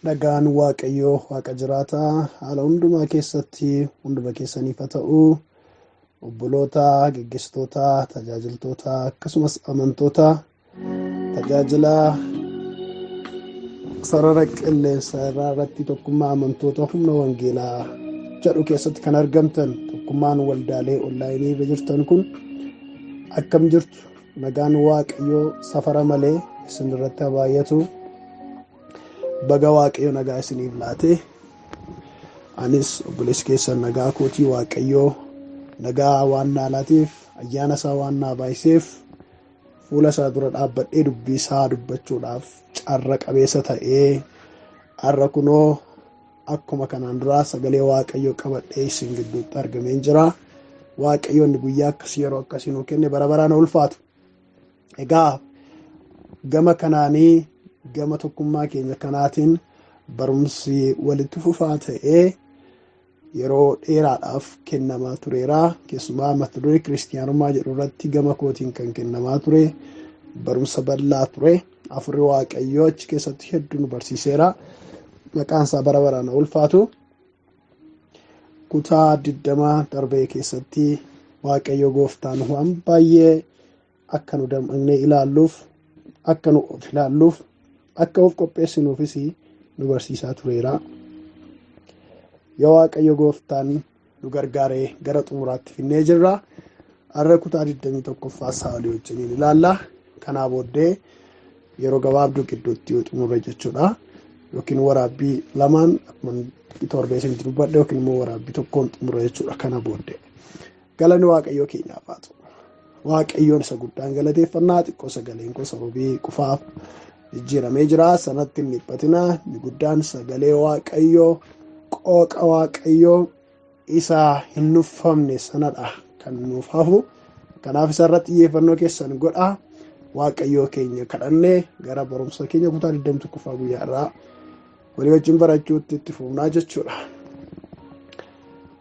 Nagaan Waaqayyoo Waaqa jiraataa haala hundumaa keessatti hunduma keessaniif haa ta'u. Obboloota, geggeessitoota, tajaajiltoota akkasumas amantoota tajaajila sarara qilleensa irraa irratti tokkummaa amantoota humna wangeelaa jedhu keessatti kan argamtan tokkummaan waldaalee onlaayinii irra jirtan kun akkam jirtu? Nagaan Waaqayyoo safara malee isin irratti haa baay'atu. Baga Waaqayyo nagaa isiniif laate. Anis obboleessi keessan nagaa kootii Waaqayyoo nagaa waan naa laateef, ayyaana isaa waan naa baay'iseef, fuula isaa dura dhaabbadhee dubbii isaa dubbachuudhaaf carra qabeessa ta'ee har'a kunoo akkuma kanaan duraa sagalee Waaqayyoo qabadhee isin gidduutti argameen jira. Waaqayyoon guyyaa akkasii yeroo akkasii nuu kenne bara baraan ulfaatu. Egaa gama kanaanii gama tokkummaa keenya kanaatiin barumsi walitti fufaa ta'ee yeroo dheeraadhaaf kennamaa tureera. Keessumaa mata duree kiristiyaanummaa jedhu irratti gama kootiin kan kennamaa ture barumsa bal'aa ture. Hafuurri Waaqayyoo achi keessatti hedduu nu barsiiseera. Maqaan isaa bara baraan ulfaatu. Kutaa 20 darbee keessatti Waaqayyo gooftaan waan baay'ee akka nu dammaqnee ilaalluuf, akka nu of ilaalluuf, akka of qopheessinuufis nu barsiisaa tureera. Yoo Waaqayyo gooftaan nu gargaaree gara xumuraatti finnee jirra. Har'a kutaa 21ffaa isaa walii wajjiniin ilaalla. Kanaa booddee yeroo gabaabduu gidduutti yoo xumurre jechuudha. Yookiin waraabbii lamaan akkuma torbee isinitti dubbadhe yookiin immoo waraabbii tokkoon xumurre jechuudha kana booddee. Galanni Waaqayyoo keenyaaf haa ta'u. Waaqayyoon isa guddaan galateeffannaa. Xiqqoo sagaleen koo sababii qufaaf jijjiiramee jira. Sanatti hin dhiphatina. Inni guddaan sagalee Waaqayyoo, qooqa Waaqayyoo isa hin nuffamne sanadha kan nuuf hafu. Kanaaf isarratti xiyyeeffannoo keessan godhaa. Waaqayyoo keenya kadhannee gara barumsa keenya kutaa 21ffaa guyyaa irraa walii wajjin barachuutti itti fufnaa jechuudha.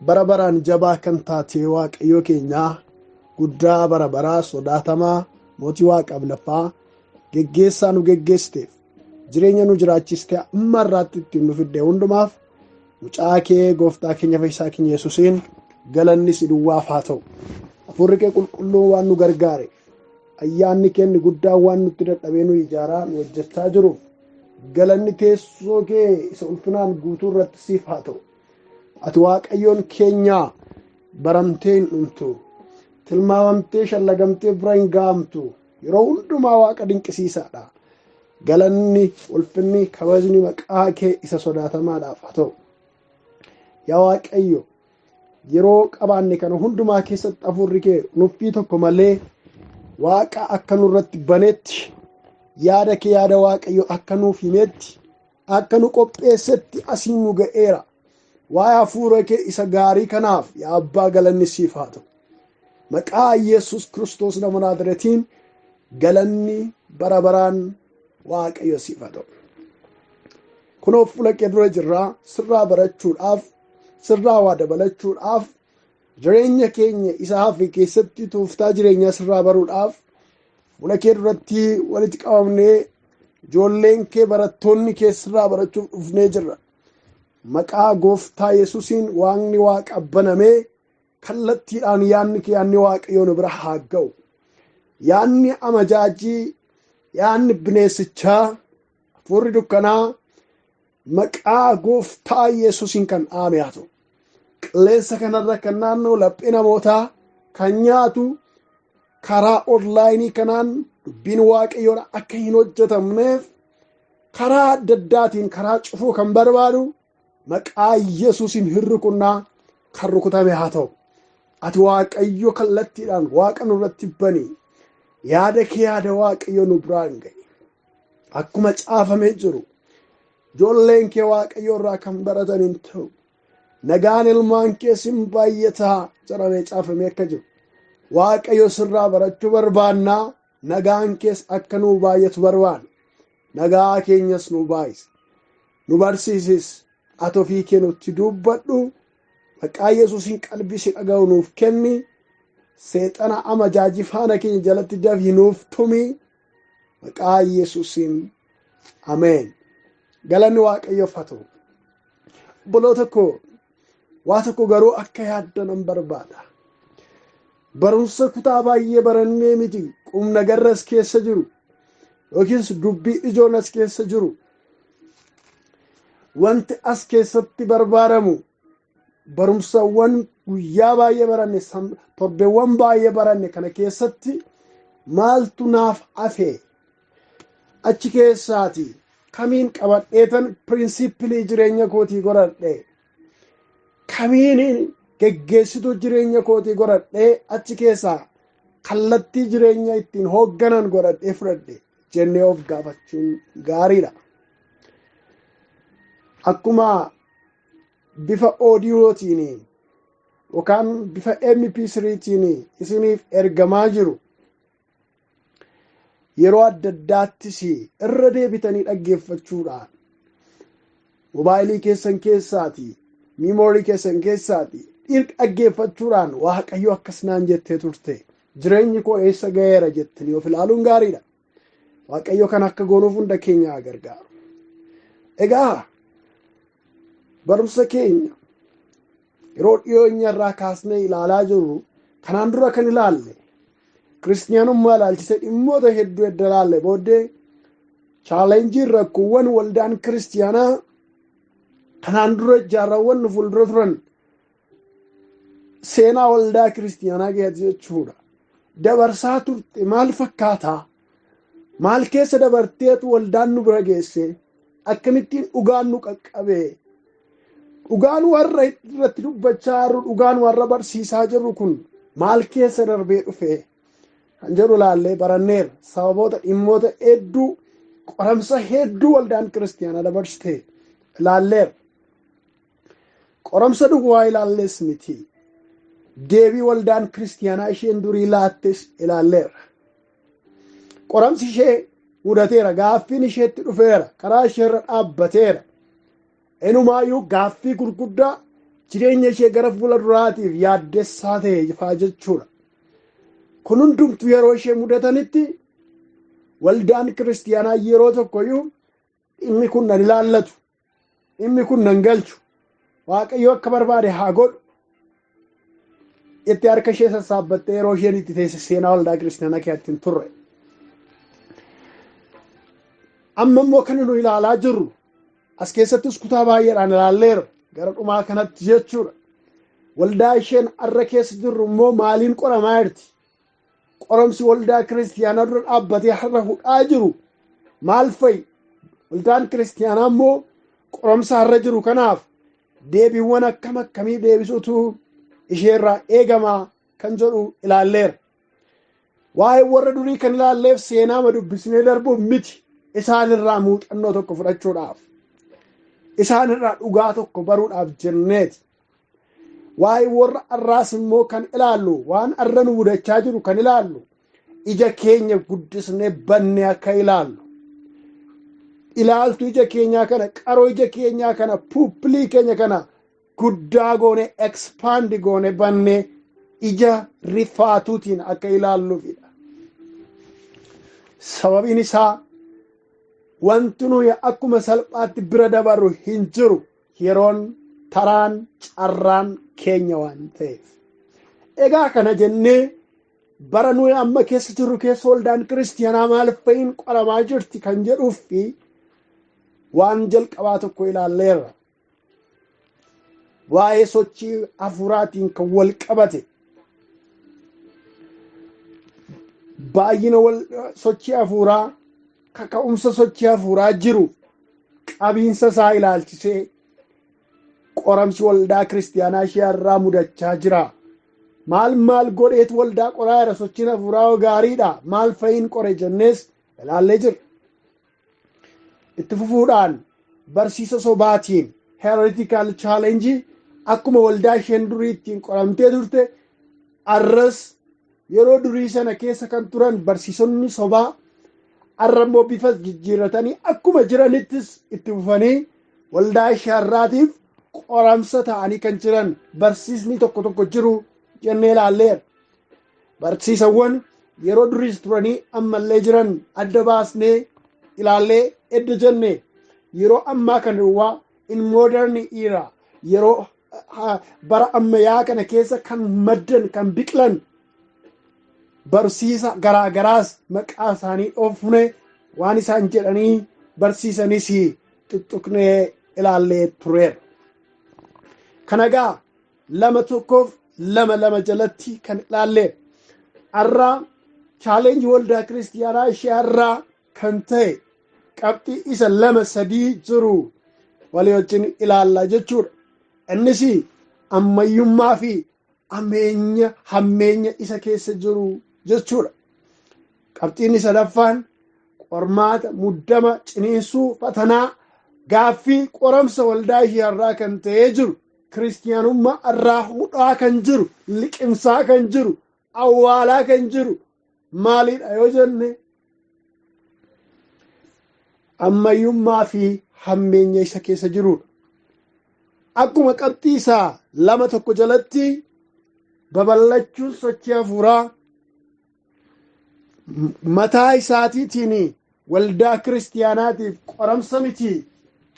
Bara baraan jabaa kan taate Waaqayyoo keenyaa, guddaa bara baraa sodaatamaa, mootii waaqaaf lafaa, geggeessaa nu geggeessiteef, jireenya nu jiraachiste, amma irraatti ittiin nu fidde hundumaaf mucaa kee gooftaa keenya fayyisaa keenya Yesuusiin galanni si duwwaaf haa ta'u. Hafuurri kee qulqulluun waan nu gargaare, ayyaanni kee guddaan waan nutti dadhabee nu ijaaraa nu hojjechaa jiruuf galanni teessoo kee isa ulfinaan guutuu irratti siif haa ta'u. Ati Waaqayyoon keenyaa baramtee hin dhumtu, tilmaamamtee shallagamtee bira hin ga'amtu, yeroo hundumaa Waaqa dinqisiisaadha. Galanni, ulfinni, kabajni maqaa kee isa sodaatamaadhaaf haa ta'u. Yaa Waaqayyo, yeroo qabaanne kana hundumaa keessatti hafuurri kee nuffii tokko malee Waaqa akka nurratti banetti, yaada kee yaada Waaqayyo akka nuuf himetti, akka nu qopheessetti asiin nu ga'eera. Waa'ee hafuura kee isa gaarii kanaaf yaa Abbaa galanni siif haa ta'u. Maqaa Yesuus Kiristoos nama Naazireetiin galanni bara baraan Waaqayyo siif haa ta'u. Kunoo fuula kee dura jirraa, sirraa barachuudhaaf, sirraa waa dabalachuudhaaf, jireenya keenya isa hafe keessatti tooftaa jireenyaa sirraa baruudhaaf fuula kee duratti walitti qabamnee ijoolleen kee barattoonni kee sirraa barachuuf dhufnee jirra. Maqaa gooftaa Yesuusiin Waaqni Waaqa banamee kallattiidhaan yaadni kee yaadni Waaqayyoo nu bira haa ga'u. Yaadni amajaajii, yaadni bineensichaa, hafuurri dukkanaa maqaa gooftaa Yesuusiin kan dhaame haa ta'u. Qilleensa kanarra kan naannoo laphee namootaa kan nyaatu karaa onlaayinii kanaan dubbiin Waaqayyoon akka hin hojjetamneef karaa adda addaatiin karaa cufuu kan barbaadu maqaa Yesuusiin hin rukunnaa, kan rukutame haa ta'u. Ati Waaqayyo kallattiidhaan Waaqa nurratti bani. Yaada kee yaada Waaqayyo nu biraan ga'i. Akkuma caafamee jiru ijoolleen kee Waaqayyo irraa kan baratan hin ta'u. Nagaan ilmaan kee sin baay'ataa jedhamee caafamee akka jiru. Waaqayyo sirraa barachuu barbaannaa, nagaan kees akka nuu baay'atu barbaanna. Nagaa keenyas nu baay'isi. Nu barsiisis. Ati ofii kee nutti dubbadhu. Maqaa Yesuusiin qalbii si dhaga'u nuuf kenni. Seexana amajaajii faana keenya jalatti dafii nuuf tumi. Maqaa Yesuusiin ameen. Galanni Waaqayyoof haa ta'u. Obboloota koo, waa tokko garuu akka yaaddan barbaada. Barumsa kutaa baay'ee barannee miti, qubna garra as keessa jiru yookiis dubbii ijoon as keessa jiru. Wanti as keessatti barbaadamu barumsawwan guyyaa baay'ee baranne, torbeewwan baay'ee baranne kana keessatti maaltu naaf hafe? Achi keessaati kamiin qabadheetan pirinsipilii jireenya kootii godhadhe? Kamiin geggeessituu jireenya kootii godhadhee achi keessaa kallattii jireenya ittiin hoogganan godhadhee fudhadhe jennee of gaafachuun gaariidha. Akkuma bifa oodiyootiin yookaan bifa MP3tiin isiniif ergamaa jiru, yeroo adda addaattis irra deebitanii dhaggeeffachuudhaan mobaayilii keessan keessaati, miimoorii keessan keessaati dhaggeeffachuudhaan Waaqayyo akkas naan jettee turte, jireenyi koo eessa ga'eera jettanii of ilaaluun gaariidha. Waaqayyo kan akka goonuuf hunda keenya gargaaru. Egaa barumsa keenya yeroo dhiyoenya irraa kaasnee ilaalaa jirru, kanaan dura kan ilaalle kiristiyaanummaa ilaalchisee dhimmoota hedduu edda ilaalle booddee, chaalenjiin rakkoowwan waldaan kiristiyaanaa kanaan dura jaarraawwan nu fuuldura turan seenaa waldaa kiristiyaanaa keessatti jechuudha dabarsaa turte maal fakkaataa? Maal keessa dabarteetu waldaan nu bira geesse? Akkamittiin dhugaan nu qaqqabe? Dhugaan warra irratti dubbachaa jirru, dhugaan warra barsiisaa jirru kun maal keessa darbee dhufe kan jedhu ilaallee baranneerra. Sababoota dhimmoota hedduu, qoramsa hedduu waldaan kiristiyaanaa dabarsite ilaalleerra. Qoramsa duwwaa ilaallees miti, deebii waldaan kiristiyaanaa isheen durii laattes ilaalleerra. Qoramsi ishee mudateera, gaaffiin isheetti dhufeera, karaa isheerra dhaabbateera. Inumaayyuu gaaffii gurguddaa jireenya ishee gara fuula duraatiif yaaddessaa ta'e faa jechuudha. Kun hundumtu yeroo ishee mudatanitti waldaan kiristiyaanaa yeroo tokkoyyuu dhimmi kun nan ilaallatu, dhimmi kun nan galchu, Waaqayyo akka barbaade haa godhu itti harka ishee sassaabbattee yeroo isheen itti teesse seenaa waldaa kiristiyaanaa keessatti hin turre. Amma immoo kan nu ilaalaa jirru as keessattis kutaa baay'eedhaan ilaalleera gara dhumaa kanatti jechuudha. Waldaa isheen har'a keessa jirru immoo maaliin qoramaa jirti? Qoramsi waldaa kiristiyaanaa dura dhaabbatee har'a hudhaa jiru maal fa'i? Waldaan kiristiyaanaa immoo qoramsa har'a jiru kanaaf deebiiwwan akkam akkamii deebisuutu isheerraa eegamaa kan jedhu ilaalleera. Waa'ee warra durii kan ilaalleef seenaa dubbisnee darbuuf miti, isaanirraa muuxannoo tokko fudhachuudhaaf, isaanirraa dhugaa tokko baruudhaaf jenneeti. Waa'ee warra har'aas immoo kan ilaallu, waan har'a nu mudachaa jiru kan ilaallu, ija keenya guddisnee bannee akka ilaallu, ilaaltu ija keenyaa kana, qaroo ija keenyaa kana, puuppilii keenya kana guddaa goone, ekspaandi goone, bannee ija rifaatuutiin akka ilaalluufidha. Sababiin isaa wanti nuyi akkuma salphaatti bira dabarru hin jiru, yeroon taraan carraan keenya waan ta'eef. Egaa kana jennee bara nuyi amma keessa jirru keessa waldaan kiristiyaanaa maal fa'iin qoramaa jirti kan jedhuuf fi waan jalqabaa tokko ilaalleerra. Waa'ee sochii hafuuraatiin kan wal qabate, baay'ina sochii hafuuraa, kaka'umsa sochii hafuuraa jiru qabiinsa isaa ilaalchisee qoramsi waldaa kiristiyaanaa ishee irraa mudachaa jira. Maal maal godheetu waldaa qoraa jira? Sochiin hafuuraa gaariidha, maal fa'iin qore jennees ilaallee jirra. Itti fufuudhaan barsiisa sobaatiin heretical challenge akkuma waldaa isheen durii ittiin qoramtee turte, arras yeroo durii sana keessa kan turan barsiisonni sobaa arra immoo bifa jijjiirratanii akkuma jiranittis itti fufanii waldaa ishee har'aatiif qoramsa ta'anii kan jiran barsiisni tokko tokko jiru jennee ilaalleerra. Barsiisawwan yeroo duriis turanii ammallee jiran adda baasnee ilaallee edda jenne, Yeroo ammaa kana duwwaa, in modern era, yeroo bara ammayyaa kana keessa kan maddan, kan biqilan barsiisa garaagaraas maqaa isaanii dhoofne, waan isaan jedhanii barsiisanis tuttuqnee ilaallee tureera. Kana egaa 2.1f 2.2 jalatti kan ilaallee, har'aa challenge waldaa kiristiyaanaa ishee har'aa kan ta'e qabxii isa 2.3 jiru walii wajjin ilaalla jechuudha. Innis ammayyummaa fi hammeenya isa keessa jiru jechuudha. Qabxiin sadaffaan qormaata, muddama, ciniinsuu, fatanaa, gaaffii, qoramsa waldaa ishee har'aa kan ta'ee jiru, kiristiyaanummaa irraa hudhaa kan jiru, liqimsaa kan jiru, awwaalaa kan jiru maalidha yoo jenne, ammayyummaa fi hammeenya isa keessa jirudha. Akkuma qabxii isaa 2.1 jalatti babal'achuun sochii hafuuraa mataa isaatiitiin waldaa kiristiyaanaatiif qoramsa miti,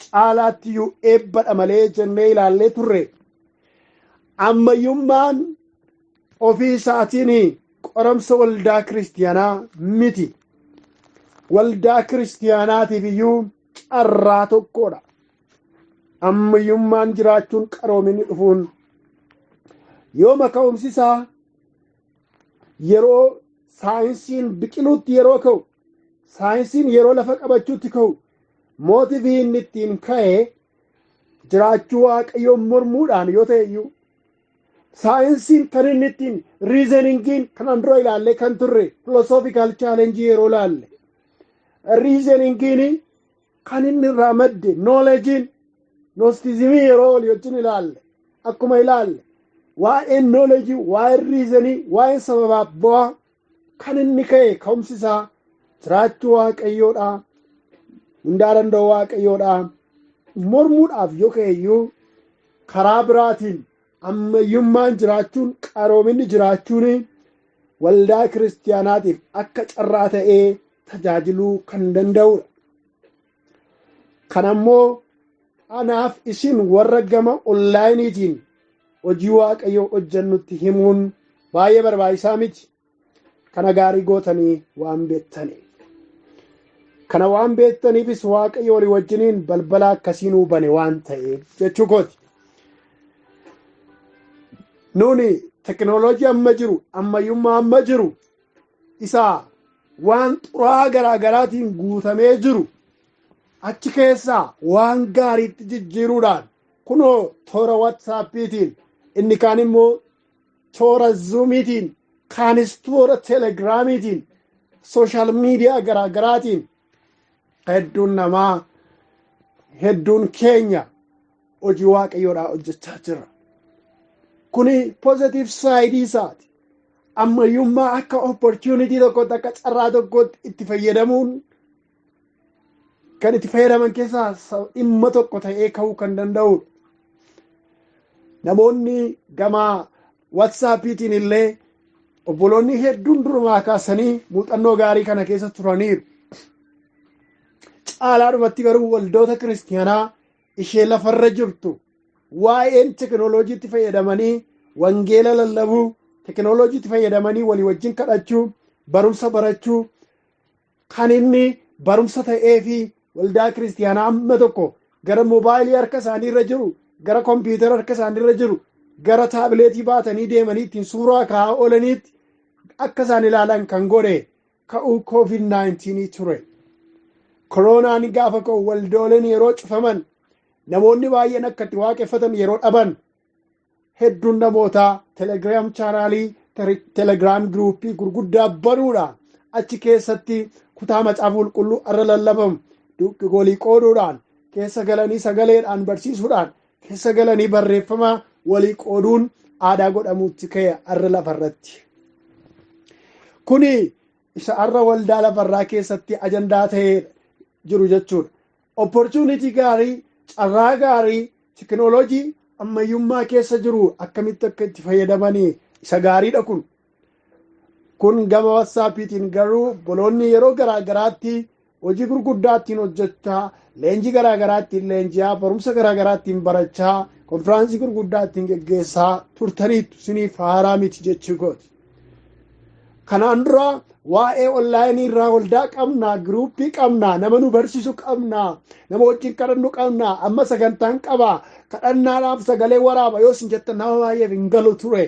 caalaatti iyyuu eebbadha malee jennee ilaallee turre. Ammayyummaan ofii isaatiin qoramsa waldaa kiristiyaanaa miti. Waldaa kiristiyaanaatiif iyyuu carraa tokkodha. Ammayyummaan jiraachuun, qaroominni dhufuun yooma ka'umsi isaa yeroo saayinsiin biqiluutti yeroo ka'u, saayinsiin yeroo lafa qabachuutti ka'u, motive inni ittiin ka'e jiraachuu Waaqayyoon mormuudhaan yoo ta'e iyyuu, saayinsiin kan inni ittiin reasoningiin kanaan dura ilaallee kan turre, philosophical challenge yeroo ilaalle, reasoningiin kan inni irraa madde, knowledgeiin, gnosticism yeroo walii wajjin ilaalle, akkuma ilaalle, waa'een knowledge, waa'een reason, waa'een sababaaf bu'aa kan inni ka'e ka'umsi isaa jiraachuu Waaqayyoodha, hundaa danda'u Waaqayyoodha mormuudhaaf yoo ka'e iyyuu, karaa biraatiin ammayyummaan jiraachuun, qaroominni jiraachuun waldaa kiristiyaanaatiif akka carraa ta'ee tajaajiluu kan danda'udha. Kan ammoo anaaf isin warra gama onlineiitiin hojii Waaqayyoo hojjennutti himuun baay'ee barbaachisaa miti. Kana gaarii gootanii waan beektaniif. Kana waan beektaniifis Waaqayyo walii wajjiniin balbala akkasii nuu bane waan ta'eef jechuu kooti. Nuuni teknooloojii amma jiru, ammayyummaa amma jiru, isaa waan xuraa'aa garaa garaatiin guutamee jiru achi keessaa waan gaariitti jijjiiruudhaan, kunoo toora WhatsAppiitiin, inni kaan immoo toora Zoomiitiin, kaanis toora Telegramiitiin, social media garaa garaatiin hedduun namaa, hedduun keenya hojii Waaqayyoodhaa hojjechaa jira. Kuni positive side isaati. Ammayyummaa akka opportunity tokkotti, akka carraa tokkotti itti fayyadamuun kan itti fayyadaman keessaa dhimma tokko ta'ee ka'uu kan danda'udha. Namoonni gama WhatsAppiitiin illee obboloonni hedduun durumaa kaasanii muuxannoo gaarii kana keessa turaniiru. Caalaadhumatti garuu waldoota kiristiyaanaa ishee lafarra jirtu waa'een teknooloojiitti fayyadamanii wangeela lallabuu, teknooloojiitti fayyadamanii walii wajjin kadhachuu, barumsa barachuu, kan inni barumsa ta'ee fi waldaa kiristiyaanaa amma tokko gara moobaayilii harka isaanii irra jiru, gara kompiitara harka isaanii irra jiru, gara tablet baatanii deemanii ittiin suuraa kaa'aa oolaniitti akka isaan ilaalan kan godhe ka'uu COVID-19 ture. Koronaan gaafa ka'u, waldooleen yeroo cufaman, namoonni baay'een akka itti waaqeffatan yeroo dhaban, hedduun namootaa Telegram channel, Telegram group gurguddaa banuudhaan achi keessatti kutaa Macaafa Qulqulluu irra lallabamu walii qooduudhaan, keessa galanii sagaleedhaan barsiisuudhaan, keessa galanii barreeffama walii qooduun aadaa godhamuutti ka'e har'a lafarratti. Kuni isa har'a waldaa lafarraa keessatti ajandaa ta'ee jiru jechuudha. Opportunity gaarii, carraa gaarii teknooloojii ammayyummaa keessa jiru akkamitti akka itti fayyadamanii isa gaariidha kun. Kun gama WhatsAppiitiin garuu obboloonni yeroo garaa garaatti hojii gurguddaa ittiin hojjechaa, leenjii garaagaraa ittiin leenji'aa, barumsa garaagaraa ittiin barachaa, konfiraansii gurguddaa ittiin geggeessaa turtaniitu isiniif haaraa miti jechuu kooti. Kanaan dura waa'ee onlaayinii irraa waldaa qabnaa, giruuppii qabnaa, nama nu barsiisu qabnaa, nama wajjin kadhannu qabnaa, amma sagantaan qabaa, kadhannaadhaaf sagalee waraaba yoo isin jettan nama baay'eef hin galu ture.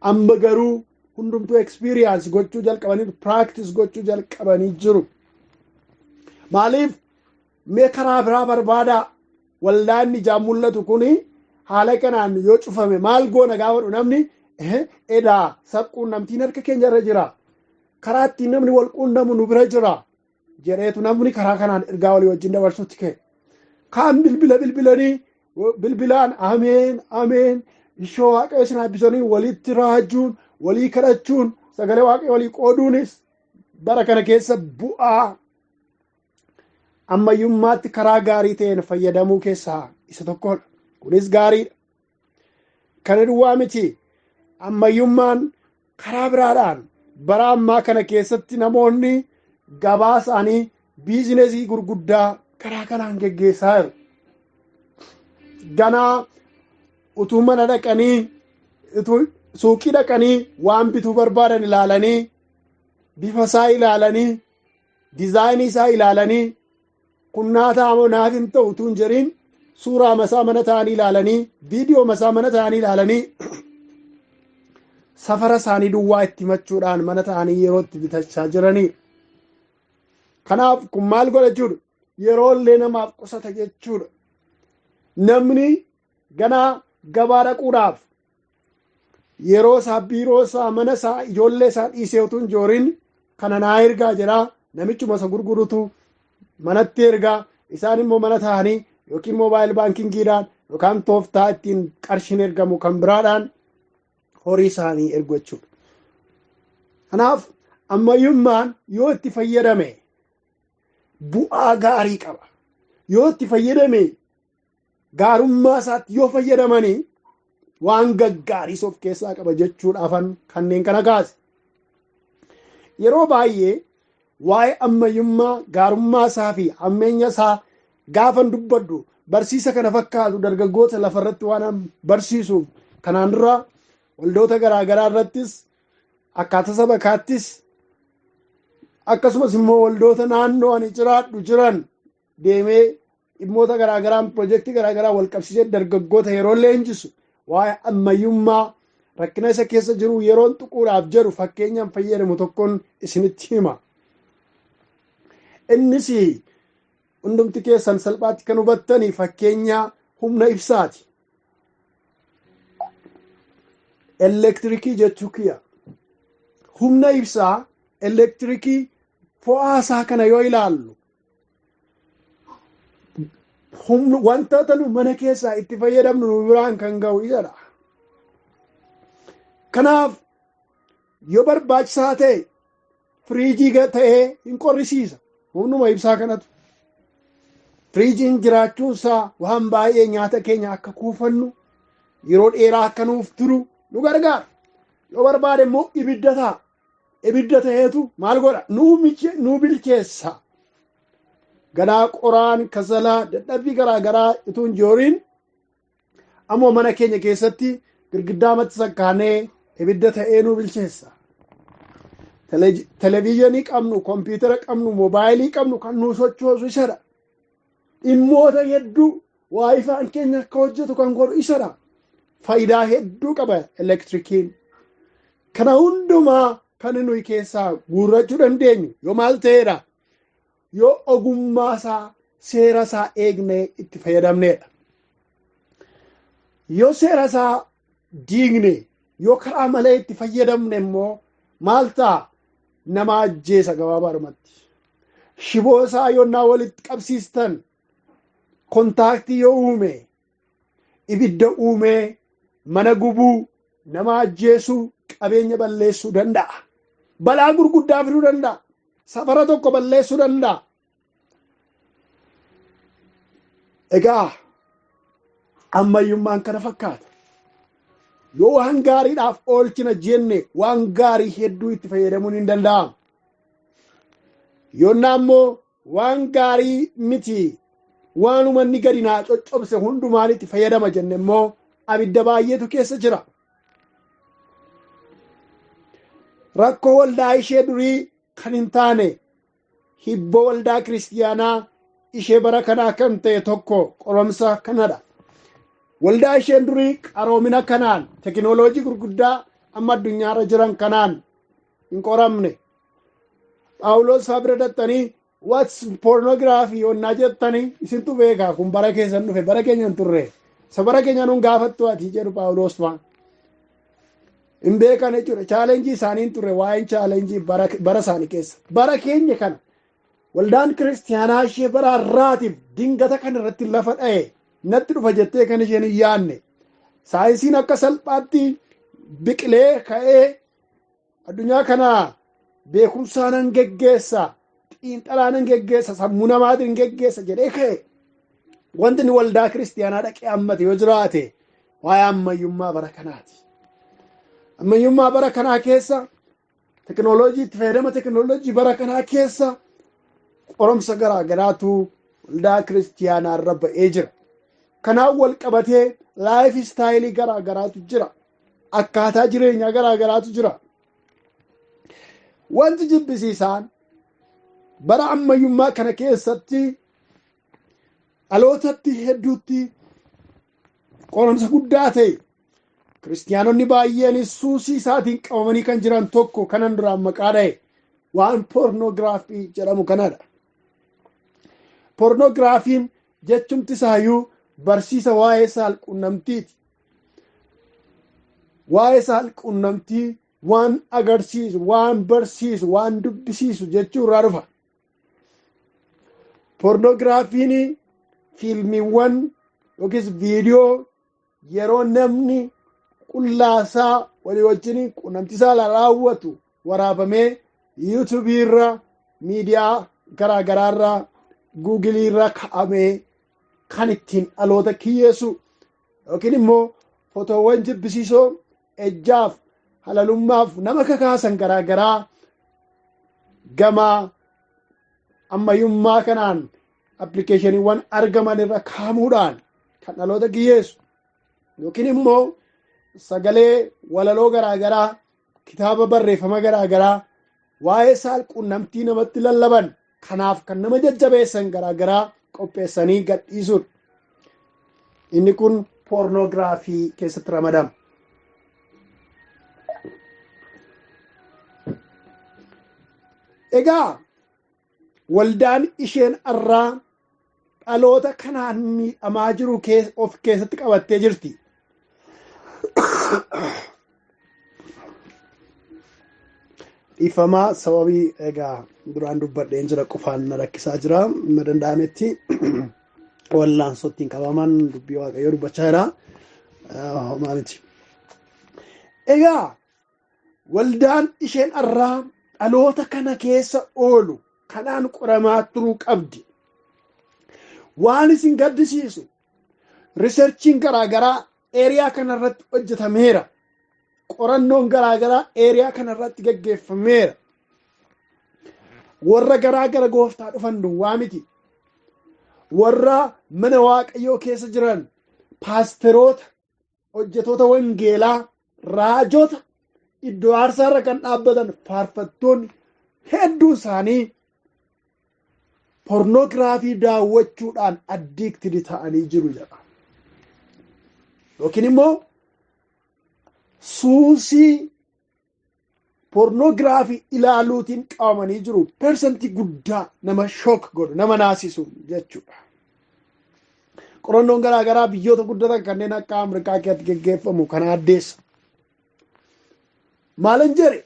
Amma garuu hundumtuu experience gochuu jalqabanii, practice gochuu jalqabanii jiru. Maaliif mee karaa biraa barbaadaa? Waldaan ijaan mul'atu kuni haala kanaan yoo cufame maal goona gaafa namni edaa sabquunnamtiin harka keenya irra jira. Karaa ittiin namni wal quunnamu nu bira jira jedheetu namni karaa kanaan ergaa walii wajjin dabarsutti ka'e. Kaan bilbila bilbilanii bilbilaan ameen ameen ishoo Waaqayyo isin eebbisanii walitti raajuun, walii kadhachuun, sagalee Waaqayyo walii qooduunis bara kana keessa bu'aa ammayyummaatti karaa gaarii ta'een fayyadamuu keessaa isa tokkodha. Kunis gaariidha. Kana duwwaa miti, ammayyummaan karaa biraadhaan bara ammaa kana keessatti namoonni gabaa isaanii, biizinesii gurguddaa karaa kanaan geggeessaa jiru. Ganaa utuu mana dhaqanii, utuu suuqii dhaqanii waan bituu barbaadan ilaalanii, bifa isaa ilaalanii, diizaayinii isaa ilaalanii, kunnaa ta'amoo naaf hin ta'u utuu hin jedhin suuraa masaa mana ta'anii ilaalanii, viidiyoo masaa mana ta'anii ilaalanii, safara isaanii duwwaa itti himachuudhaan mana ta'anii yeroo itti bitachaa jiranii. Kanaaf kun maal godha jechuudha? Yeroo illee namaaf qusata jechuudha. Namni ganaa gabaa dhaquudhaaf yeroo isaa, biiroo isaa, mana isaa, ijoollee isaa dhiisee utuu hin joorin kana naa ergaa jedhaa, namichuma isa gurgurutu manatti ergaa, isaan immoo mana ta'anii yookiin mobile bankingiidhaan yookaan tooftaa ittiin qarshiin ergamu kan biraadhaan horii isaanii ergu jechuudha. Kanaaf ammayyummaan yoo itti fayyadame bu'aa gaarii qaba. Yoo itti fayyadame, gaarummaa isaatti yoo fayyadamanii, waan gaggaariis of keessaa qaba jechuudhaafan kanneen kana kaase. Yeroo baay'ee waa'ee ammayyummaa, gaarummaa isaa fi hammeenya isaa gaafan dubbadhu, barsiisa kana fakkaatu dargaggoota lafarratti waan barsiisuuf, kanaan dura waldoota garaagaraa irrattis, akkaataa sabakaattis, akkasumas immoo waldoota naannoo ani jiraadhu jiran deemee dhimmoota garaagaraan, piroojeektii garaagaraa wal qabsiisee dargaggoota yeroo leenjisu, waa'ee ammayyummaa rakkina isa keessa jiru yeroon tuquudhaaf jedhu fakkeenyaan fayyadamu tokkoon isinitti hima. Innis hundumti keessan salphaatti kan hubattanii fakkeenya humna ibsaati. Elektirikii jechuu kiyya. Humna ibsaa, elektirikii, fo'aa isaa kana yoo ilaallu, wantoota nu mana keessaa itti fayyadamnu nu biraan kan ga'u isadha. Kanaaf yoo barbaachisaa ta'e firiijii ta'ee hin qorrisiisa. Humnuma ibsaa kanatu. Firiijiin jiraachuun isaa waan baay'ee nyaata keenya akka kuufannu, yeroo dheeraa akka nuuf turu nu gargaara. Yoo barbaade immoo ibidda ta'a. Ibidda ta'eetu maal godha? Nuu bilcheessa. Ganaa qoraan kasalaa dadhabbii garaa garaa utuu hin jooriin ammoo mana keenya keessatti girgiddaa matti sakkaanee ibidda ta'ee nu bilcheessa. Televizyinii qabnu, kompiitara qabnu, moobaayilii qabnu kan nu sochoosu isadha. Dhimmoota hedduu waayifaan keenya akka hojjetu kan godhu isadha. Faayidaa hedduu qaba elektirikiin. Kana hundumaa kan nuyi keessaa guurrachuu dandeenyu yoo maal ta'eedha? Yoo ogummaa isaa, seera isaa eegnee itti fayyadamneedha. Yoo seera isaa diigne, yoo karaa malee itti fayyadamne immoo maal ta'a? Nama ajjeesa gabaabaadhumatti. Shiboo isaa yonnaa walitti qabsiistan kontaaktii yoo uume, ibidda uumee mana gubuu, nama ajjeesuu, qabeenya balleessuu danda'a. Balaa gurguddaa fiduu danda'a. Safara tokko balleessuu danda'a. Egaa ammayyummaan kana fakkaata. Yoo waan gaariidhaaf oolchina jenne, waan gaarii hedduu itti fayyadamuun hin danda'amu. Yoonnaa immoo waan gaarii miti waanuma inni gadi naa coccobse hundumaan itti fayyadama jenne immoo abidda baay'eetu keessa jira. Rakkoo waldaa ishee durii kan hin taane hibboo waldaa kiristiyaanaa ishee bara kanaa kan ta'e tokko qoromsa kanadha. Waldaa isheen durii qaroomina kanaan tekinooloojii gurguddaa amma addunyaarra jiran kanaan hin qoramne. Phaawulos fa'aa bira dattanii what's pornography yonnaa jettanii isintu beekaa kun bara keessan dhufe bara keenya hin turre. Isa bara keenya nun gaafattu ati jedhu Phaawulos fa'aa. Hin beekan jechuudha. Chaalenjii isaanii hin turre waa'een chaalenjii bara isaanii keessa. Bara keenya kana waldaan kiristiyaanaa ishee bara har'aatiif dingata kan irratti lafa dha'e natti dhufa jettee kan isheen hin yaadne. Saayinsiin akka salphaatti biqilee ka'ee addunyaa kana beekumsaan hin geggeessa, xiinxalaan hin geggeessa, sammuu namaatiin hin geggeessa jedhee ka'e. Wanti inni waldaa kiristiyaanaa dhaqee hammate yoo jiraate waa'ee ammayyummaa bara kanaati. Ammayyummaa bara kanaa keessa tekinooloojii itti fayyadama tekinooloojii bara kanaa keessa qoromsa garaa garaatu waldaa kiristiyaanaa irra ba'ee jira. Kanaan wal qabatee laayif istaayilii garaa garaatu jira. Akkaataa jireenyaa garaa garaatu jira. Wanti jibbisiisaan bara ammayyummaa kana keessatti dhalootatti hedduutti qoromsa guddaa ta'e kiristiyaanonni baay'een suusii isaatiin qabamanii kan jiran tokko kanan duraan maqaa dha'e waan poornoogiraafii jedhamu kanadha. Poornoogiraafiin jechumti isaayyuu barsiisa waa'ee saalqunnamtiiti. Waa'ee saalqunnamtii waan agarsiisu, waan barsiisu, waan dubbisiisu jechuu irraa dhufa. Poornoogiraafiin fiilmiiwwan yookiis viidiyoo yeroo namni qullaasaa walii wajjin qunnamtii saalaa raawwatu waraabamee yuutuubii irra miidiyaa garaa garaa irra guugilii irra kaa'amee kan ittiin dhaloota kiyyeessu yookiin immoo fotoowwan jibbisiisoo ejjaaf halalummaaf nama kakaasan garaa garaa gama ammayyummaa kanaan appilikeeshiniiwwan argaman irra kaa'amuudhaan kan dhaloota kiyyeessu yookiin immoo sagalee walaloo garaa garaa kitaaba barreeffama garaa garaa waa'ee saalqunnamtii namatti lallaban kanaaf kan nama jajjabeessan garaa garaa qopheessanii gadhiisuudha. Inni kun poornoogiraafii keessatti ramadama. Egaa waldaan isheen har'aa dhaloota kanaan miidhamaa jiru of keessatti qabattee jirti. Dhiifamaa sababii egaa duraan dubbadheen jira qofaan na rakkisaa jira amma danda'ametti wallaansootti qabaman dubbii waaqayyoo dubbachaa jira. Homaa miti. Egaa waldaan isheen har'aa dhaloota kana keessa oolu kanaan qoramaa turuu qabdi. Waan isin gaddisiisu riserchiin garaagaraa eeriyaa kanarratti hojjetameera. Qorannoon garaagaraa eeriyaa kanarratti gaggeeffameera. Warra garaa gara gooftaa dhufan duwwaa miti. Warra mana waaqayyoo keessa jiran paasteroota, hojjetoota wangeelaa, raajota iddoo aarsaarra kan dhaabbatan faarfattoonni hedduun isaanii pornoogiraafii daawwachuudhaan addiiktidi ta'anii jiru jedha. Yookiin immoo suusii pornoogiraafii ilaaluutiin qabamanii jiru. Persentii guddaa nama shook godhu, nama naasisu jechuudha. Qorannoon garaa garaa biyyoota guddatan kanneen akka Ameerikaa keessatti geggeeffamu kana addeessa. Maalan jedhe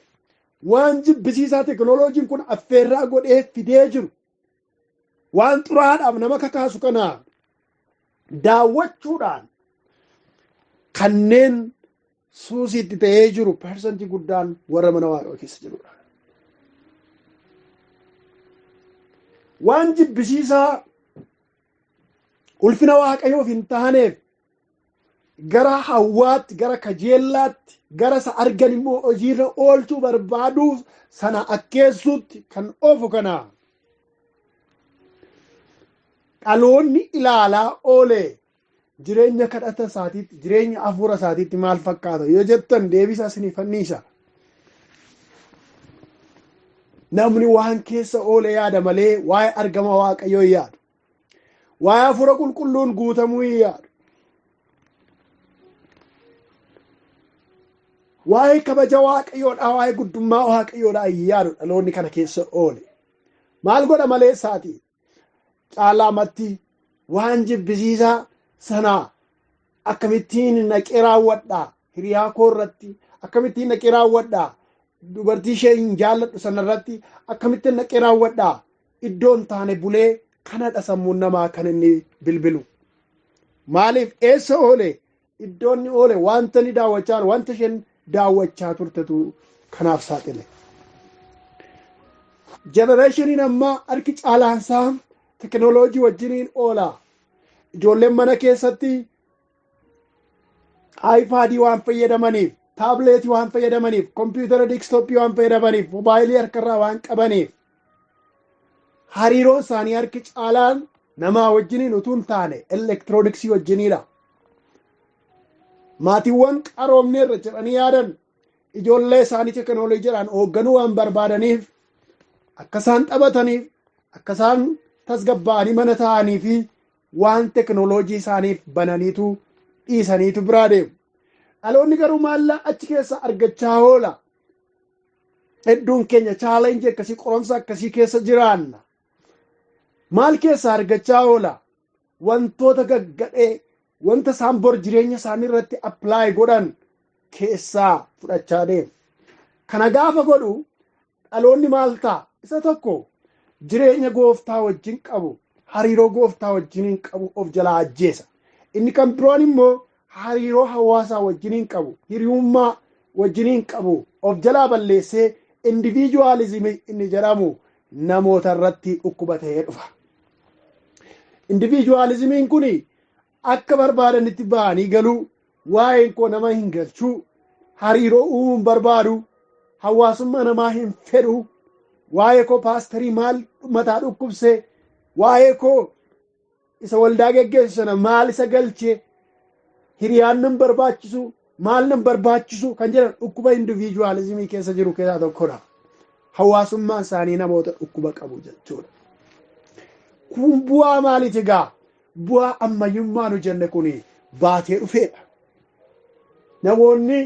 waan jibbisiisaa tekinooloojiin kun affeerraa godhee fidee jiru waan xuraadhaaf nama kakaasu kana daawwachuudhaan kanneen suusiitti ta'ee jiru persentii guddaan warra mana waaqayyoo keessa jirudha. Waan jibbisiisaa ulfina waaqayyoof hin taaneef gara hawwaatti, gara kajeellaatti, gara isa argan immoo hojiirra oolchuu barbaaduuf sana akkeessuutti kan oofu kana. Dhaloonni ilaalaa oole jireenya kadhata isaatiitti, jireenya hafuura isaatiitti maal fakkaata yoo jettan deebisa isiniif anniisa. Namni waan keessa oole yaada malee waa'ee argama Waaqayyoo hin yaadu. Waa'ee hafuura qulqulluun guutamuu hin yaadu. Waa'ee kabaja Waaqayyoodhaa, waa'ee guddummaa Waaqayyoodhaa hin yaadu dhaloonni kana keessa oole. Maal godha malee isaati? Caalaamatti waan jibbisiisaa sanaa akkamittiin naqee raawwadhaa hiriyaa koo irratti, akkamittiin naqee raawwadhaa dubartii ishee hin jaalladhu sanarratti, akkamittiin naqee raawwadhaa iddoo hin taane bulee kanadha sammuun namaa kan inni bilbilu. Maaliif eessa oole? Iddoo inni oole wanta inni daawwachaa jiru, wanta isheen daawwachaa turtetu kanaaf saaxile. Jenereeshiniin ammaa harki caalaansaa tekinooloojii wajjiniin oola. Ijoolleen mana keessatti aayipaadii waan fayyadamaniif, taabileetii waan fayyadamaniif, kompiitara deekstooppii waan fayyadamaniif, moobaayilii harkarraa waan qabaniif hariiroon isaanii harki caalaan namaa wajjiniin utuu hin taane elektirooniksii wajjiniidha. Maatiiwwan qaroomneerra jedhanii yaadan ijoollee isaanii tekinooloojiidhaan hoogganuu waan barbaadaniif akka isaan taphataniif, akka isaan tasgabbaa'anii mana taa'anii fi waan tekinooloojii isaaniif bananiitu dhiisaniitu biraa deemu. Dhaloonni garuu maallaa achi keessa argachaa oola. Hedduun keenya chaalenjii akkasii, qoromsa akkasii keessa jiraanna. Maal keessa argachaa oola? Wantoota gaggadhee, wanta isaan bor jireenya isaanii irratti appilaayi godhan keessaa fudhachaa deemu. Kana gaafa godhu dhaloonni maal ta'a? Isa tokko jireenya gooftaa wajjin qabu, hariiroo gooftaa wajjin qabu of jalaa ajjeesa. Inni kan biroon immoo hariiroo hawaasaa wajjin qabu, hiriyummaa wajjin qabu of jalaa balleessee indiviijuwaalizimii inni jedhamu namoota irratti dhukkuba ta'ee dhufa. Indiviijuwaalizimiin kun akka barbaadanitti ba'anii galuu, waa'een koo nama hin galchuu, hariiroo uumuu hin barbaadu, hawaasummaa namaa hin fedhu, waa'ee koo paasterii maal mataa dhukkubse, waa'ee koo isa waldaa geggeessu sana maal isa galche, hiriyaan nan barbaachisu, maal nan barbaachisu kan jedhan dhukkuba indiviijuwaalizimii keessa jiru keessaa tokkodha. Hawaasummaan isaanii namoota dhukkuba qabu jechuudha. Kun bu'aa maaliiti egaa? Bu'aa ammayyummaa nu jenne kun baatee dhufeedha. Namoonni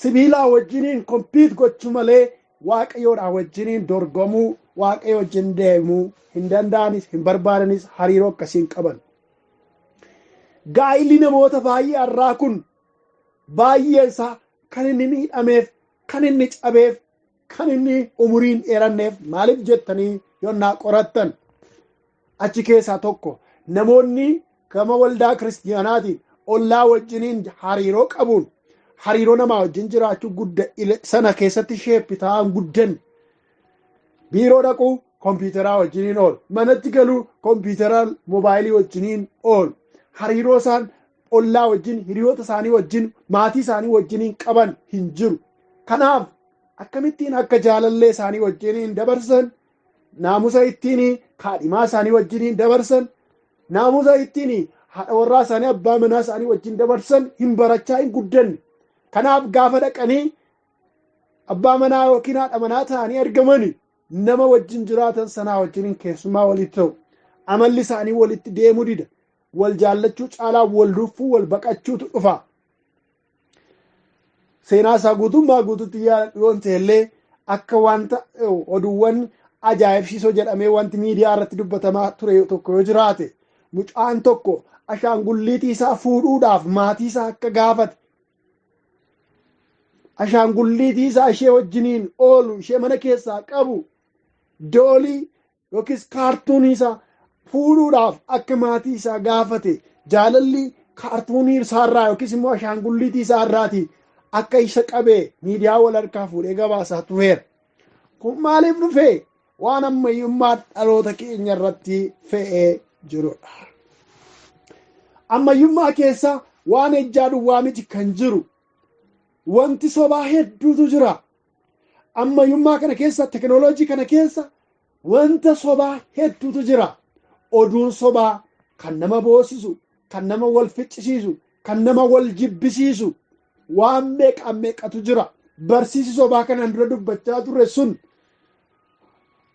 sibiilaa wajjiniin kompiit gochuu malee waaqayyoodhaa wajjiniin dorgomuu, waaqayyo wajjin deemuu hin danda'anis, hin barbaadanis, hariiroo akkasii hin qaban. Gaa'illi namoota baay'ee har'aa kun baay'een isaa kan inni miidhameef, kan inni cabeef, kan inni umuriin dheeranneef maaliif jettanii yonnaa qorattan achi keessaa tokko namoonni gama waldaa kiristiyaanaatiin ollaa wajjiniin hariiroo qabuun hariiroo namaa wajjin jiraachuu gudda sana keessatti sheeppi ta'an guddan biiroo dhaquu kompiitaraa wajjiniin oolu, manatti galuu kompiitaraa moobaayilii wajjiniin oolu, hariiroo isaan ollaa wajjin, hiriyoota isaanii wajjin, maatii isaanii wajjiniin qaban hin jiru. Kanaaf akkamittiin akka jaalallee isaanii wajjiniin dabarsan, naamusa ittiin kaadhimaa isaanii wajjiniin dabarsan, naamusa ittiin haadha warraa isaanii abbaa manaa isaanii wajjin dabarsan hin barachaa hin guddanne. Kanaaf gaafa dhaqanii abbaa manaa yookiin haadha manaa ta'anii argamani nama wajjin jiraatan sanaa wajjiniin keessumaa walitti ta'u. Amalli isaanii walitti deemuu dida. Wal jaallachuu caalaa wal ruffuu, wal baqachuutu dhufa. Seenaa isaa guutummaa guututti yaadadhu yoon ta'e illee akka wanta oduuwwan ajaa'ibsiisoo jedhamee wanti miidiyaa irratti dubbatamaa ture tokko yoo jiraate mucaan tokko ashaangulliitii isaa fuudhuudhaaf maatii isaa akka gaafate, ashaangulliitii isaa ishee wajjiniin oolu, ishee mana keessaa qabu, doolii yookiis kaartuunii isaa fuudhuudhaaf akka maatii isaa gaafate, jaalalli kaartuunii isaarraa yookiis immoo ashaangulliitii isaarraati akka isa qabee miidiyaa wal harkaa fuudhee gabaasaa tureera. Kun maaliif dhufee? Waan ammayyummaa dhaloota keenya irratti fe'ee jirudha. Ammayyummaa keessa waan ejjaa duwwaa miti kan jiru. Wanti sobaa hedduutu jira. Ammayyummaa kana keessa, tekinooloojii kana keessa wanta sobaa hedduutu jira. Oduun sobaa kan nama boosisu, kan nama wal ficcisiisu, kan nama wal jibbisiisu waan meeqa meeqatu jira. Barsiisi sobaa kanaan dura dubbachaa turre sun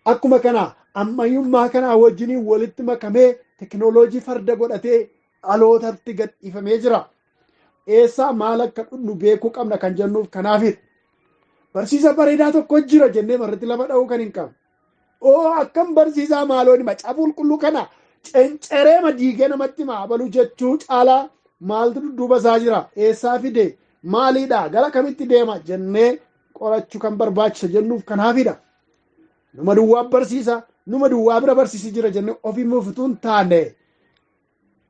akkuma kana ammayyummaa kanaa wajjiniin walitti makamee teknooloojii farda godhatee dhalootatti gadhiifamee jira. Eessaa maal akka dhudhu beekuu qabna kan jennuuf kanaafidha. Barsiisa bareedaa tokko jira jennee irratti lafa dha'uu kan hin qabne. Oo akkam barsiisaa maaloon macaafa qulqulluu kana cenceree diigee namatti hima abaluu jechuu caalaa maaltu dudduuba isaa jira, eessaa fide, maaliidha, gara kamitti deema jennee qorachuu kan barbaachisa jennuuf kanaafidha. Numa duwwaa barsiisa, numa duwwaa bira barsiisi jira jennee ofii mufutuu hin taane.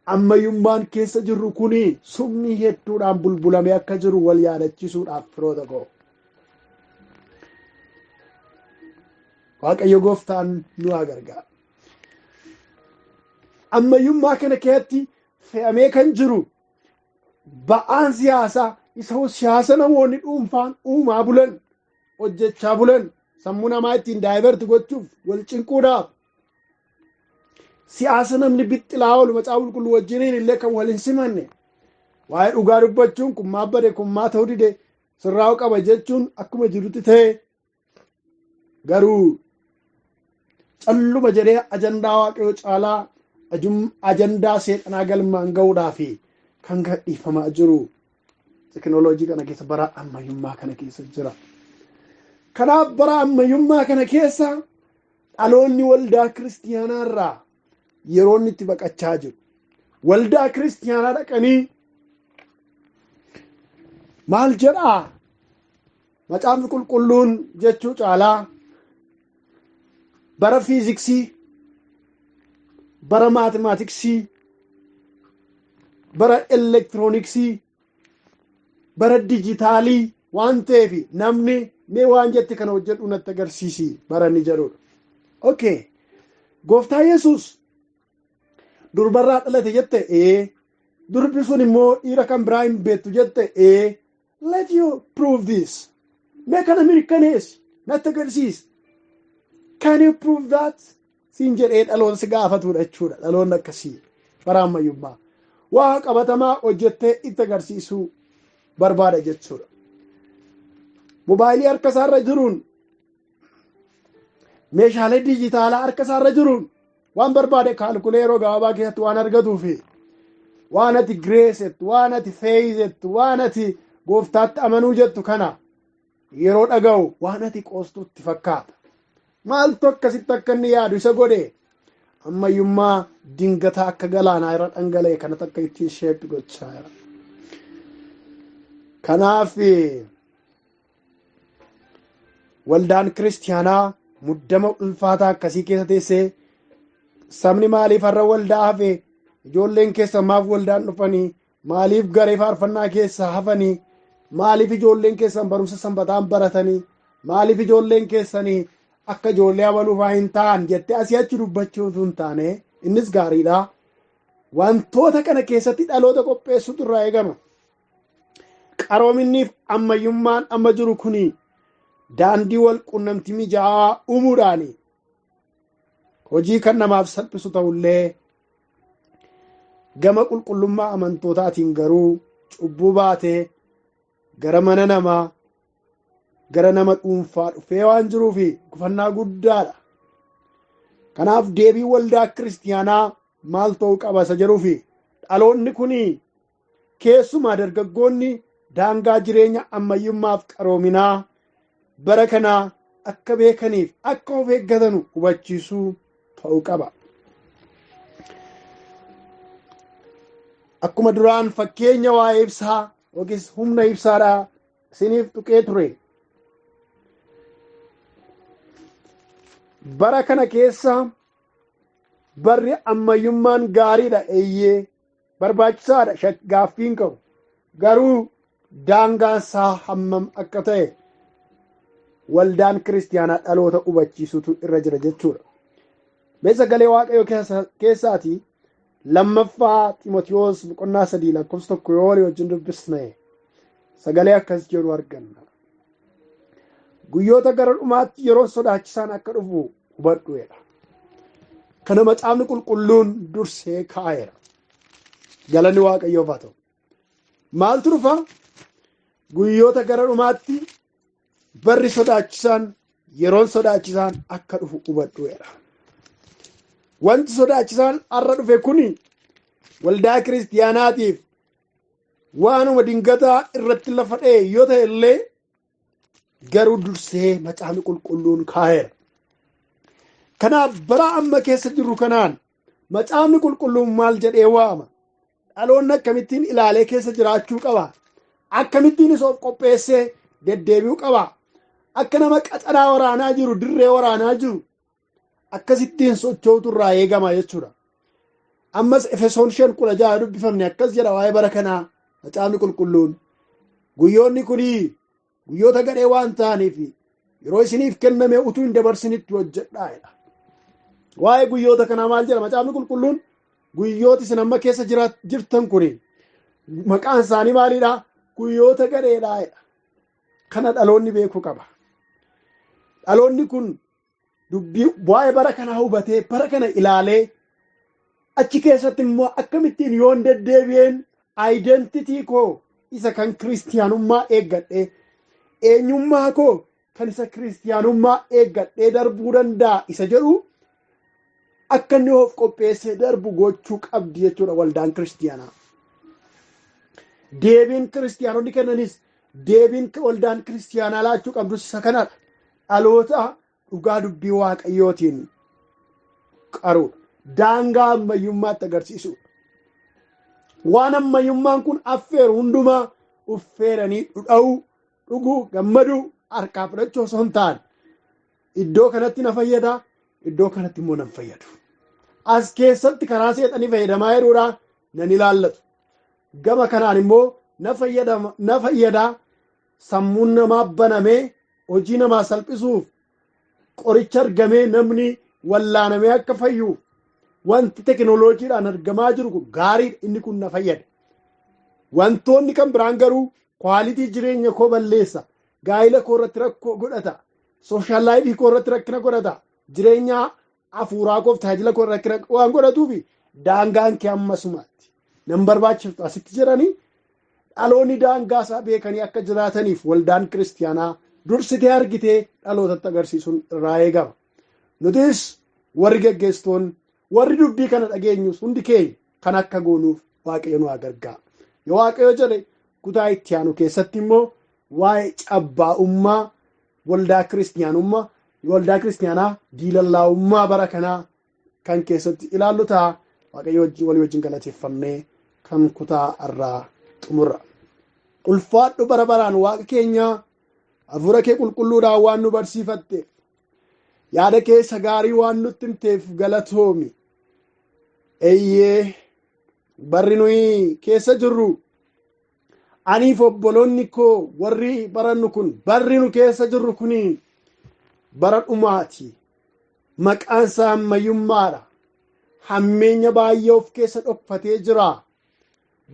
Ammayyummaan keessa jirru kuni summii hedduudhaan bulbulamee akka jiru wal yaadachiisuudhaaf firoota koo. Waaqayyo gooftaan nu haa gargaaru. Ammayyummaa kana keessatti fe'amee kan jiru ba'aan siyaasaa isa siyaasa namoonni dhuunfaan uumaa bulan, hojjechaa bulan, sammuu namaa ittiin daayivarti gochuuf wal cinquudhaaf siyaasa namni bixxilaa oolu macaafa qulqulluu wajjiniin illee kan wal hin simanne, waa'ee dhugaa dubbachuun kun maal bade kun maal ta'uu dide sirraa'uu qaba jechuun akkuma jirutti ta'e, garuu calluma jedhee ajandaa waaqayyoo caalaa ajandaa seexanaa galmaan ga'uudhaaf kan gadhiifamaa jiru teknooloojii kana keessa bara ammayyummaa kana keessa jira. Kanaaf bara ammayyummaa kana keessa dhaloonni waldaa kiristiyaanaa irraa yeroo inni itti baqachaa jiru. Waldaa kiristiyaanaa dhaqanii maal jedhaa macaafni qulqulluun jechuu caalaa bara fiiziksii, bara maatimaatiksii, bara elektirooniksii, bara dijitaalii waan ta'eef namni mee waan jette kana hojjedhu natti agarsiisi bara inni jedhudha. Okay. Gooftaa Yesuus durbarraa dhalate jette, durbi sun immoo dhiira kan biraa hin beektu jette, let you prove this. Mee kana mirkaneessi natti agarsiisi. Can you prove that? Siin jedhee dhaloon si gaafatudha jechuudha. Dhaloonni akkasii bara ammayyummaa waa qabatamaa hojjettee itti agarsiisuu barbaada jechuudha. Mobaayilii harka isaarra jiruun, meeshaalee dijitaalaa harka isaarra jiruun waan barbaade kaalkulee yeroo gabaabaa keessatti waan argatuufi waan ati gireesettu, waan ati feeyisettu, waan ati gooftaatti amanuu jettu kana yeroo dhaga'u waan ati qoostutti fakkaata. Maaltu akkasitti akka inni yaadu isa godhe? Ammayyummaa dingataa akka galaanaa irra dhangala'e kanatti akka ittiin sheeppi gochaa jira. Kanaaf waldaan kiristiyaanaa muddama ulfaataa akkasii keessa teessee sabni maaliif har'a waldaa hafe, ijoolleen keessa maaf waldaan dhufanii, maaliif garee faarfannaa keessa hafanii, maaliif ijoolleen keessan barumsa sanbataan baratanii, maaliif ijoolleen keessanii akka ijoollee abaluufaa hin ta'an jettee asii achi dubbachuu utuu hin taane, innis gaariidha. Wantoota kana keessatti dhaloota qopheessutu irraa eegama. Qaroominniif ammayyummaan amma jiru kuni daandii wal qunnamtii mijaa'aa uumuudhaan hojii kan namaaf salphisu ta'ullee gama qulqullummaa amantootaatiin garuu cubbuu baatee gara mana namaa, gara nama dhuunfaa dhufee waan jiruuf gufannaa guddaadha. Kanaaf deebii waldaa kiristiyaanaa maal ta'uu qaba isa jedhuufi dhaloonni kuni keessumaa dargaggoonni daangaa jireenya ammayyummaaf qaroominaa bara kanaa akka beekaniif akka of eeggatanu hubachiisuu ta'uu qaba. Akkuma duraan fakkeenya waa'ee ibsaa yookiis humna ibsaadhaa isiniif tuqee ture. Bara kana keessa barri ammayyummaan gaariidha, eeyyee barbaachisaadha, gaaffiin qabu. Garuu daangaan isaa hammam akka ta'e waldaan kiristiyaanaa dhaloota hubachiisuutu irra jira jechuudha. Mee sagalee Waaqayyoo keessaatii lammaffaa Ximotewos boqonnaa 3 lakkoofsa 1 yoo walii wajjin dubbisne sagalee akkas jedhu arganna. Guyyoota gara dhumaatti yeroo sodaachisaan akka dhufu hubadhu jedha. Kana Macaafni Qulqulluun dursee kaa'eera. Galanni Waaqayyoof haa ta'u. Maaltu dhufa? Guyyoota gara dhumaatti barri sodaachisaan, yeroon sodaachisaan akka dhufu hubadhuudha. Wanti sodaachisaan har'a dhufe kuni waldaa kiristiyaanaatiif waanuma dingataa irratti lafa dha'e yoo ta'e illee, garuu dursee Macaafni Qulqulluun kaa'eera. Kanaaf bara amma keessa jirru kanaan Macaafni Qulqulluun maal jedhee waama? Dhaloonni akkamittiin ilaalee keessa jiraachuu qaba? Akkamittiin of qopheessee deddeebi'uu qaba? Akka nama qaxanaa waraanaa jiru, dirree waraanaa jiru, akkasittiin socho'utu irraa eegama jechuudha. Ammas Efesoon 5:16 dubbifamne akkas jedha waa'ee bara kanaa Macaafni Qulqulluun. Guyyoonni kunii guyyoota gadhee waan ta'aniif yeroo isiniif kenname utuu hin dabarsinitti hojjedhaa jedha. Waa'ee guyyoota kanaa maal jedha Macaafni Qulqulluun? Guyyooti isin amma keessa jirtan kuni maqaan isaanii maalidha? Guyyoota gadheedhaa jedha. Kana dhaloonni beekuu qaba. Dhaloonni kun dubbii waa'ee bara kanaa hubatee, bara kana ilaalee, achi keessatti immoo akkamittiin yoon deddeebi'een identity koo isa kan kiristiyaanummaa eeggadhee, eenyummaa koo kan isa kiristiyaanummaa eeggadhee darbuu danda'a isa jedhu akka inni of qopheessee darbu gochuu qabdi jechuudha waldaan kiristiyaanaa. Deebiin kiristiyaanonni kennanis, deebiin waldaan kiristiyaanaa laachuu qabdus isa kanadha. Dhaloota dhugaa dubbii Waaqayyootiin qaruudha. Daangaa ammayyummaatti agarsiisudha. Waan ammayyummaan kun affeeru hundumaa uffeeranii dhudha'uu, dhuguu, gammaduu, harkaa fudhachuu osoo hin taane, iddoo kanatti na fayyada, iddoo kanatti immoo nan fayyadu. As keessatti karaa seexanii fayyadamaa jiruudha nan ilaallatu. Gama kanaan immoo na fayyada, sammuun namaa banamee hojii namaa salphisuuf qoricha argamee namni wallaanamee akka fayyuuf wanti tekinooloojiidhaan argamaa jiru kun gaariidha, inni kun na fayyada. Wantoonni kan biraan garuu quality jireenya koo balleessa, gaa'ila koo irratti rakkoo godhata, social life koo irratti rakkina godhata, jireenya hafuuraa koof tajaajila koo rakkina waan godhatuufi daangaan kee ammasumaatti nan barbaachiftu asitti jedhanii, dhaloonni daangaa isaa beekanii akka jiraataniif waldaan kiristiyaanaa dursitee argitee dhalootatti agarsiisuun irraa eegama. Nutis warri geggeessitoonni, warri dubbii kana dhageenyus, hundi keenya kan akka goonuuf Waaqayyo nu haa gargaaru. Yoo Waaqayyo jedhe, kutaa itti aanu keessatti immoo waa'ee cabbaa'ummaa waldaa kiristiyaanummaa, waldaa kiristiyaanaa, diilallaa'ummaa bara kanaa kan keessatti ilaallu ta'a. Waaqayyo walii wajjin galateeffannee kan kutaa irraa xumurra. Ulfaadhu bara baraan Waaqa keenyaa, hafuura kee qulqulluudhaan waan nu barsiifatteef, yaada keessa gaarii waan nutti himteef galatoomi. Eeyyee, barri nuyi keessa jirru, aniif obboloonni koo warri barannu kun, barri nu keessa jirru kuni bara dhumaati. Maqaan isaa ammayyummaadha. Hammeenya baay'ee of keessa dhokfatee jira.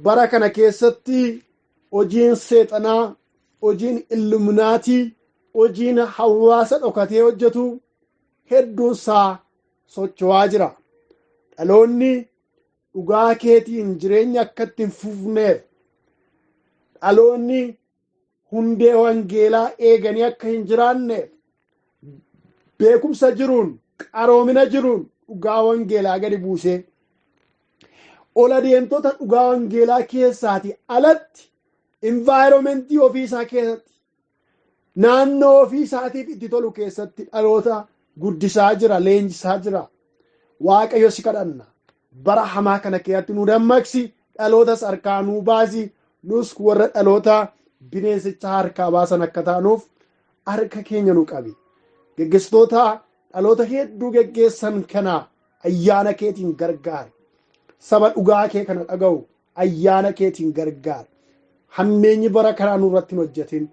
Bara kana keessatti hojiin seexanaa, hojiin illuminaatii, hojiin hawaasa dhokatee hojjetu hedduun isaa socho'aa jira. Dhaloonni dhugaa keetiin jireenya akka itti hin fufneef, dhaloonni hundee wangeelaa eeganii akka hin jiraanneef, beekumsa jiruun, qaroomina jiruun dhugaa wangeelaa gadi buusee ol adeemtota dhugaa wangeelaa keessaati alatti environment ofii isaa keessatti, naannoo ofii isaatiif itti tolu keessatti dhaloota guddisaa jira, leenjisaa jira. Waaqayyo, si kadhanna. Bara hamaa kana keessatti nu dammaqsi, dhalootas harkaa nuu baasi, nus warra dhaloota bineensicha harkaa baasan akka taanuuf harka keenya nu qabi. Geggeessitoota dhaloota hedduu geggeessan kana ayyaana keetiin gargaari. Saba dhugaa kee kana dhaga'u ayyaana keetiin gargaari. Hammeenyi bara kanaa nurratti hin hojjetin.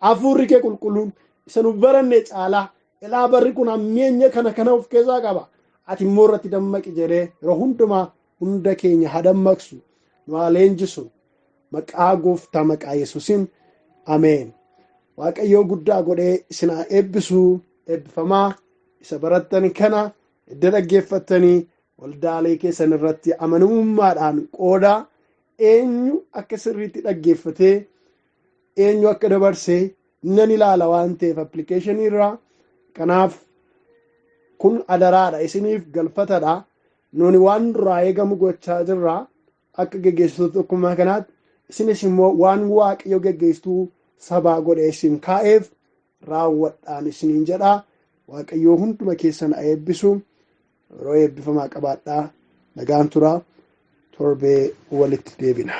Hafuurri kee qulqulluun isa nu baranne caalaa, ilaa, barri kun hammeenya kana kana of keessaa qaba. Ati immoo irratti dammaqi jedhee yeroo hundumaa hunda keenya haa dammaqsu, nu haa leenjisu. Maqaa Gooftaa, maqaa Yesuusiin, ameen. Waaqayyoo guddaa godhee isin haa eebbisu. Eebbifamaa. Isa barattan kana Edda dhaggeeffattanii waldaalee keessan irratti amanamummaadhaan qoodaa. Eenyu akka sirriitti dhaggeeffatee eenyu akka dabarsee nan ilaala waan ta'eef appilikeeshinii irraa. Kanaaf kun adaraadha, isiniif galfatadha. Nuni waan duraa eegamu gochaa jirra akka geggeessitoota tokkummaa kanaatti. Isinis immoo waan Waaqayyo geggeessituu sabaa godhe isin kaa'eef raawwadhaan isiniin jedha. Waaqayyoo hunduma keessan haa eebbisu. Yeroo eebbifamaa qabaadhaa. Nagaan tura. Torbee walitti deebina.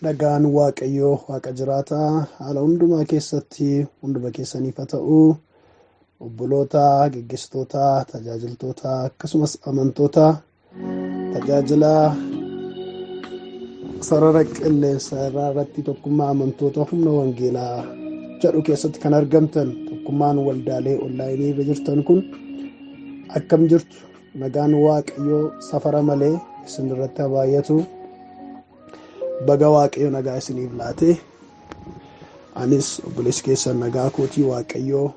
Nagaan Waaqayyoo Waaqa jiraataa haala hundumaa keessatti hunduma keessaniif haa ta'u. Obboloota, geggeessitoota, tajaajiltoota akkasumas amantoota tajaajila sarara qilleensa irraa irratti tokkummaa amantoota humna wangeelaa jedhu keessatti kan argamtan tokkummaan waldaalee onlaayinii irra jirtan kun akkam jirtu? Nagaan Waaqayyoo safara malee isin irratti haa baay'atu. Baga Waaqayyo nagaa isiniif laate. Anis obboleessi keessan nagaa kootii Waaqayyoo.